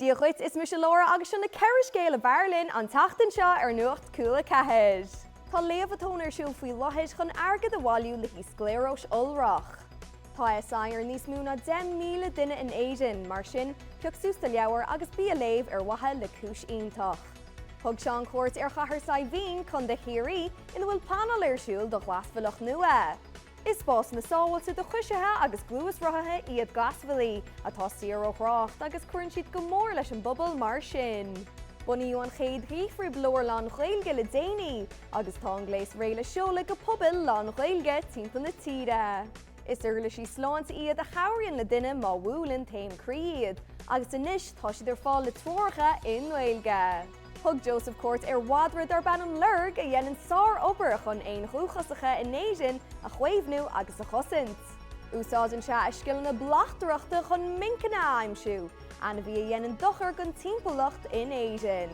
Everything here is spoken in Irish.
Dia dhuit, is mise Laura agus seo na 4 scéal ab fhearr linn an tseachtain seo ar Nuacht Cúla 4. Tá léamhatón ar siúl faoi láthair chun airgead a bhailiú le haghaidh scléaróis iolrach. Tá SI ar níos mó ná 10,000 duine in Éirinn, mar sin, pioc suas do leabhar agus bí a léamh ar mhaithe le cúis iontach. Thug Seán cuairt ar Chathair Saidhbhín, Co. Chiarraí, ina bhfuil pleanáil ar siúl do ghlasbhealach nua. Is spásanna sábháilte do choisithe agus gluaisrothaithe iad glasbhealaí, atá saor ó thrácht agus cuireann siad go mór leis an bpobal mar sin. Bunaíodh an chéad dhífhrioblaóir lán-Ghaeilge le déanaí agus tá an gléas réidh le seoladh go pobail lán-Ghaeilge timpeall na tíre. Is uirlisí sláinte iad a chabhraíonn le duine má bhuaileann taom croí iad agus anois tá siad ar fáil le treoracha i nGaeilge. Thug Joseph cuairt ar mhadra darb ainm Lorg a dhéanann sár-obair chun éin dhúchasacha in Éirinn a chaomhnú agus a chosaint. Úsáideann sé a scileanna bleachtaireachta chun minceanna a aimsiú, ainmhí a dhéanann dochar don timpeallacht in Éirinn.